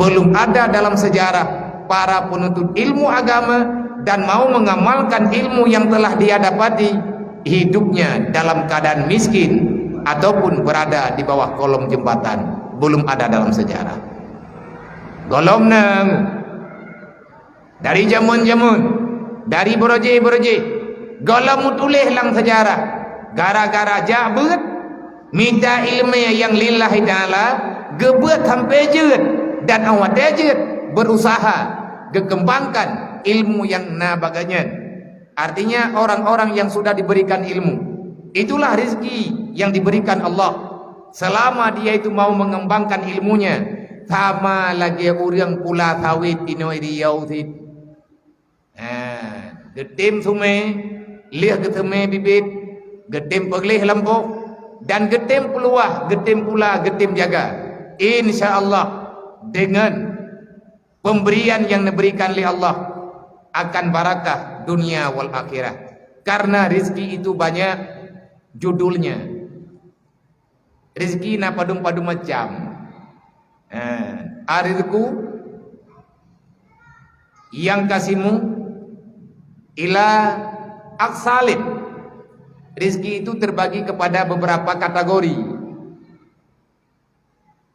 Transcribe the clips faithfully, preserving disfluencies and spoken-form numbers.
Belum ada dalam sejarah para penuntut ilmu agama dan mau mengamalkan ilmu yang telah dia dapati hidupnya dalam keadaan miskin ataupun berada di bawah kolong jembatan. Belum ada dalam sejarah. Gohlom na dari jameun-jameun, dari beurojée-beurojée, gohlom meutuléh lam seujarah, gara-gara jak beuet, mita iéleumé nyang lillahi ta'ala, geubeuet sampoe jeuet, dan 'oh watée jeuet, berusaha geukeumbangkan ilmu nyang na bak geuhnyan. Artinya, orang-orang yang sudah diberikan ilmu, itulah rezeki yang diberikan Allah. Selama dia itu mau mengembangkan ilmunya, sama lagée ureuëng pula sawét inoe riau cit. Ha, geutem sumé, lheueh geuseumé bibit, geutem peugleh lampôh, dan geutem peuluwah, geutem pula, geutem jaga. Insya Allah, dengan pemberian yang diberikan oleh Allah akan barakah dunia wal akhirah. Karena rezeki itu banyak judulnya. Rezeki na padum-padum macam. Eh, arizku yang kasimu ila aksalin. Rezeki itu terbagi kepada beberapa kategori.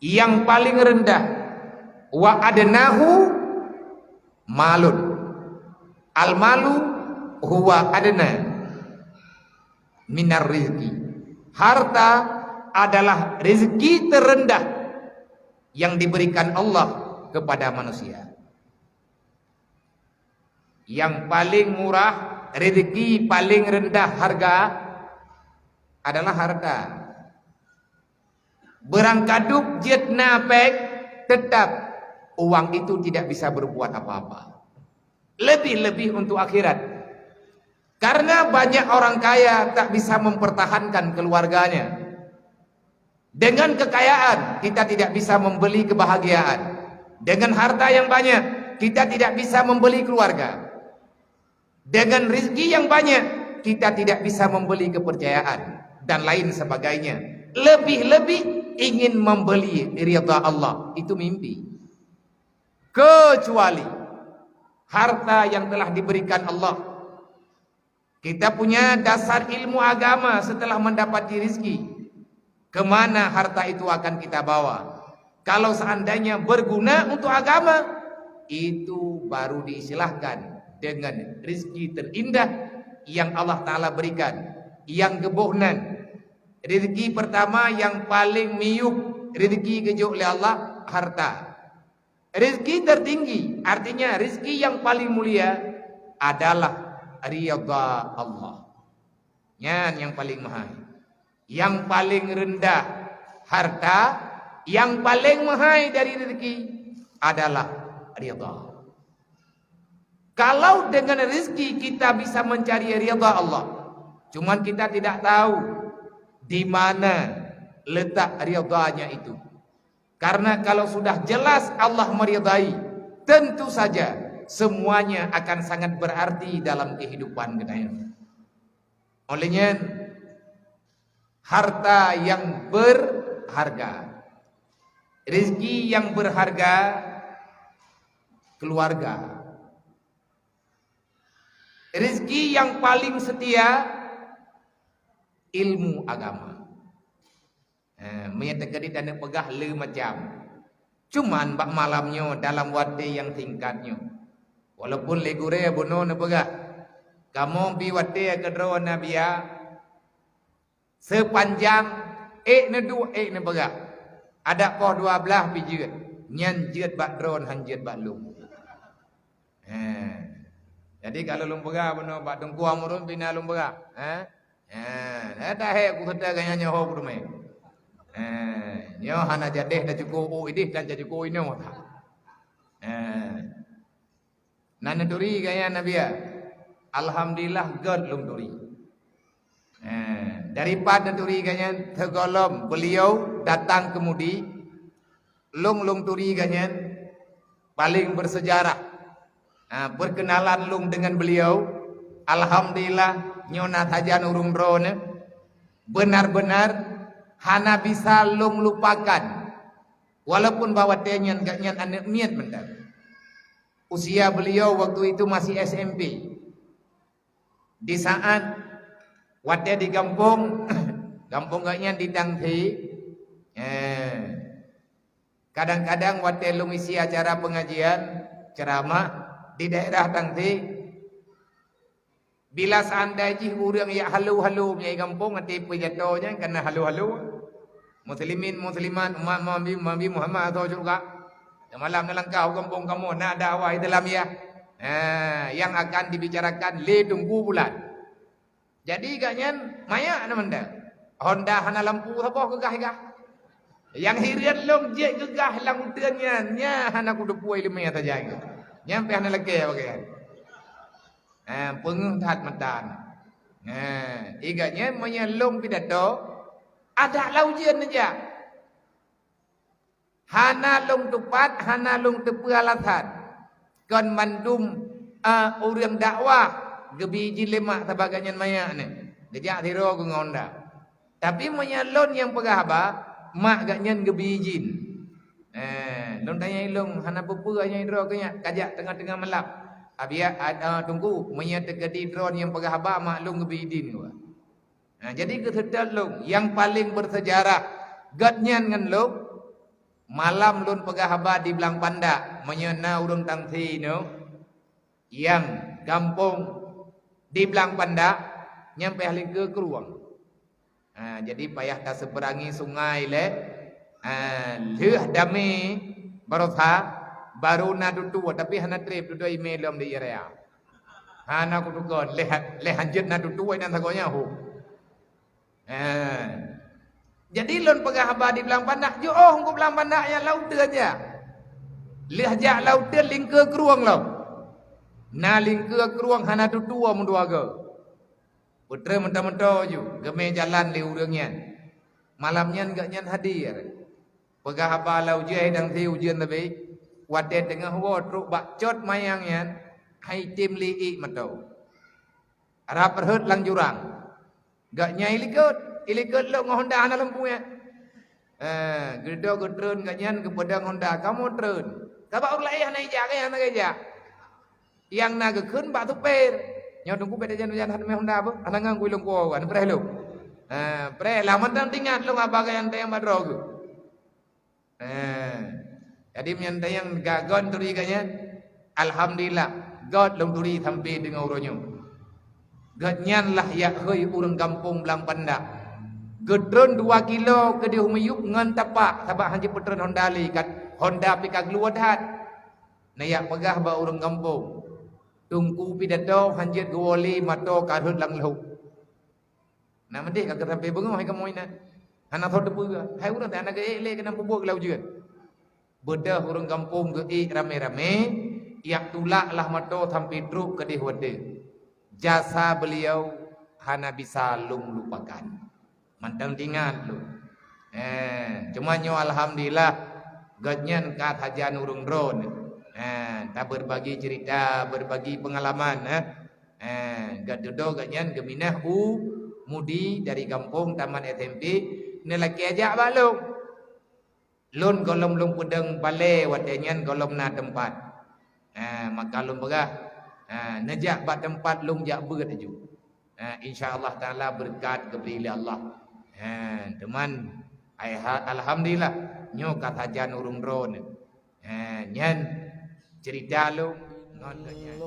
Yang paling rendah, wa adnahu malun. Al malu huwa adna minar rizki. Harta adalah rezeki terendah yang diberikan Allah kepada manusia. Yang paling murah, rezeki paling rendah harga adalah harta. Beurangkadup jeuet na péng, tetap uang itu tidak bisa berbuat apa-apa. Lebih-lebih untuk akhirat. Karena banyak orang kaya tak bisa mempertahankan keluarganya. Dengan kekayaan, kita tidak bisa membeli kebahagiaan. Dengan harta yang banyak, kita tidak bisa membeli keluarga. Dengan rezeki yang banyak, kita tidak bisa membeli kepercayaan dan lain sebagainya. Lebih-lebih ingin membeli ridha Allah. Itu mimpi. Kecuali harta yang telah diberikan Allah. Kita punya dasar ilmu agama setelah mendapati rezeki. Kemana harta itu akan kita bawa? Kalau seandainya berguna untuk agama, itu baru diistilahkan dengan rezeki terindah yang Allah Ta'ala berikan. Yang geuboh nan, rezeki pertama yang paling miyueb, rezeki geujok lé Allah, harta. Rezeki tertinggi, artinya rezeki yang paling mulia adalah ridha Allah. Nyan yang paling mahai. Yang paling rendah harta, yang paling mahai dari rezeki adalah ridha. Kalau dengan rezeki kita bisa mencari ridha Allah, cuman kita tidak tahu di mana letak ridhanya itu. Karena kalau sudah jelas Allah meridai, tentu saja semuanya akan sangat berarti dalam kehidupan geutanyoe. Oleh nyan, harta yang berharga, rezeki yang berharga, keluarga. Rezeki yang paling setia, ilmu agama. Eh, meunyo teukeudi taneuk peugah le macam. Cuman bak malam nyoe dalam watée nyang singkat nyoe. Walaupun lé gurée bunoe neupeugah, kamoe bi watée keudroe na biya, sepanjang ék neuduek ék neupeugah. Adak poh dua blaih pi jeuet, nyan jeuet bak droe han jeuet bak lôn. Eh. Jadi kalau lôn peugah bunoe bak Teungku Amrun pina lôn peugah, eh? Eh, dah tahe ku kata ganya nyoho ku teumé. Eh, nyoe hana jadeh dah cukup u idih dan cukup inoe. Eh. Nan neuturi gaya Nabi ya. Alhamdulillah gét lôn turi. Eh, daripada neuturi ganya, teugohlom beliau datang keumudi, lôn lôn turi ganya paling bersejarah. Ha, perkenalan lôn dengan beliau, alhamdulillah, nyoe na sajan ureuëng droeneuh, benar-benar hana bisa lôn lupakan Walaupun bak watée nyan gobnyan aneuk miet mantong. Usia beliau waktu itu masih S M P. Di saat watée di gampông, gampông gobnyan di Tangthi, eh, kadang-kadang watée lôn isi acara pengajian, ceramah di daerah Tangthi, bila seandai jih ureuëng jak halo-halo meunyoe gampông, até peujatoe nyan kana halo-halo. Muslimin muslimat, umat Nabi, Nabi Muhammad atau syurga. Malam na langkah u gampông kamoe na dakwah Islamiyah. Ha, yang akan dibicarakan lé Teungku Bulan. Jadi gobnyan manyak na mantong. Honda hana lampu saboh geugah-gah. Nyang hireuen lôn jeuet geugah lam uteuen nyan, nya hana kuteupue ileumé sajan. Nyan pih hana lakée pakaian. Ha, peungeuh that mata. Ha, i gobnyan meunyoe lôn pidato, adak lam ujeuen neujak. Hana lôn tupat, hana lôn teupeue alasan. Kon mandum, a, ureuëng dakwah geubi ijin lé mak sabagai nyan manyak nyan. Geujak sidroe geuh ngon Honda. Tapi meunyoe lôn nyang peugah haba, mak gobnyan geubi ijin. Eh, lôn tanyong ilôn, hana peue-peue nyan droe keu nyak, kajak teungoh-teungoh malam. Abiya, a, a, Teungku, meunyoe teukeudi droe nyang peugah haba, mak lôn geubi idin geuh. Nah, jadi geuseutôt lôn, nyang paleng beusejarah gobnyan ngon lôn, malam lôn peugah haba di Blang Pandak, meunyoe na ureuëng Tangthi nyoe, nyang gampông di Blang Pandak, nyan pih lingkeue krueng. Ha, jadi payah taseuberangi sungai lé, ha, lheueh damé barosa, baru na tutue, tapi hana treb, dudoe imé lom di area. Hana kutukon, lé, lé hanjeuet na tutue dan sagoe nyan ho. Ha. Jadi lôn peugah haba di Blang Pandak, jiôh u Blang Pandak nyang lam uteuen jak. Lheueh jak lam uteuen lingkeue krueng lom. Na lingkeue krueng hana tutue meudua goe. Peutrön meuto-meuto ju geumé jalan lé ureuëng nyan. Malam nyan gobnyan hadir. Peugah haba lam ujeuen dan si ujeuen leubeh. Watée teungoh woe trok bak cot manyang nyan, hai tem lé ék meuto. Rab rhot lam jurang. Gobnyan ilikot, ilikot lom ngon Honda hana lampu nyan. Eh, geuduek geutreun gobnyan geupeudong Honda, kamoe treun. Sabab ureuëng laén hana ijak, kan hana ijak. Nyang na geukheun bak supir. Nyoe Teungku beda jan-jan hana mé Honda apa? Hana ngang kui lông kuah, hana preh lông. Eh, preh lah mantong tingat lông haba nyang tayang bak droe geuh. Eh, jadi meunyan tayang gagon turi gobnyan, alhamdulillah, göt lông turi sampai deungon uroe nyoe. Gobnyan lah jak hôi ureuëng gampông Blang Pandak. Geutreun dua kilo keudeh miyueb ngon tapak, sabab hana jipeutreun Honda lé, kat Honda pih ka geuluwa that. Na jak peugah bak ureuëng gampông, Teungku pidato hanjeuet geuwoe lé, mata ka rhot lam lhok. Na meudeh ka sampai beungoh hai kamoe inan. Hana soe teupeue, hai ureuëng teuh hana geuék lé keunan peubuet lam ujeuen. Beudôh ureuëng gampông geuék ramé-ramé, jak tulak lah mata sampai trok keudeh watée. Jasa beliau hana bisa lôn lupakan. Mantong teuingat lôn. Eh, cuma nyoe alhamdulillah, gobnyan ka sajan ureuëng droeneuh. Eh, tabeurbagi cerita, berbagi pengalaman, eh. Eh, geududoe gobnyan geuminah u Mudi dari gampông tamat S M P, neulakée jak bak lôn. Lôn gohlom lôn peudong balée watée nyan gohlom na teumpat. Eh, maka lôn peugah, eh, neujak bak teumpat lôn jak beuet laju. Eh, insya Allah Taala beureukat geubri lé Allah. Eh, teuma, ai ha-, alhamdulillah, nyoe ka sajan ureuëng droeneuh. Eh, nyan cerita lôn ngon gobnyan.